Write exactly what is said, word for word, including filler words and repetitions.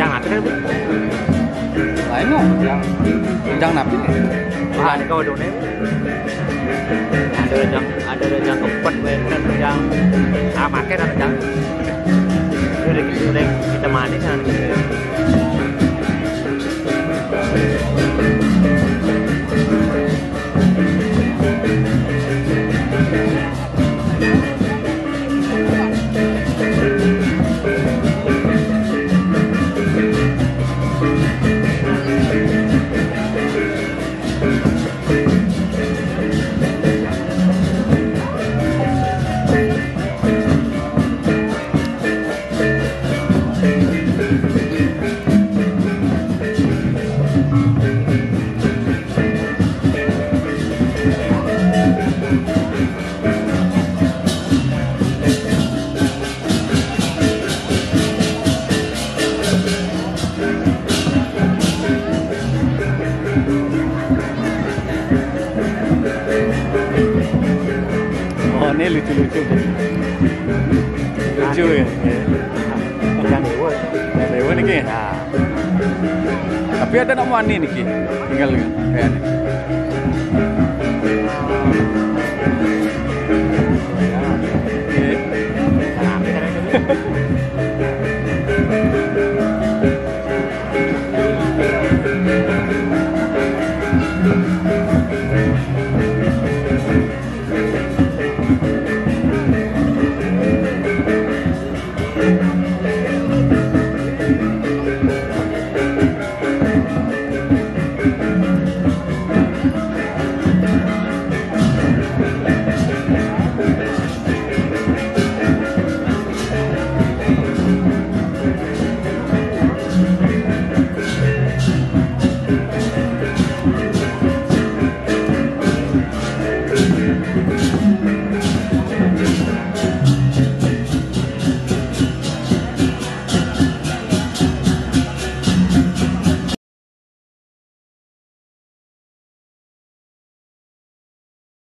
Jangan apa kan? Lain no, yang jangan apa ni? Wah, ada kau dong ni. Ada yang, ada yang keempat, yang, ah, makan ada yang. Udah gitu, udah kita manis kan. Oh, ini lucu-lucu. Lucu ya. Yang dewa. Yang dewa ni. Nah. Tapi ada nak mani ni ki. Tinggal ni. Kayak ni. Okey.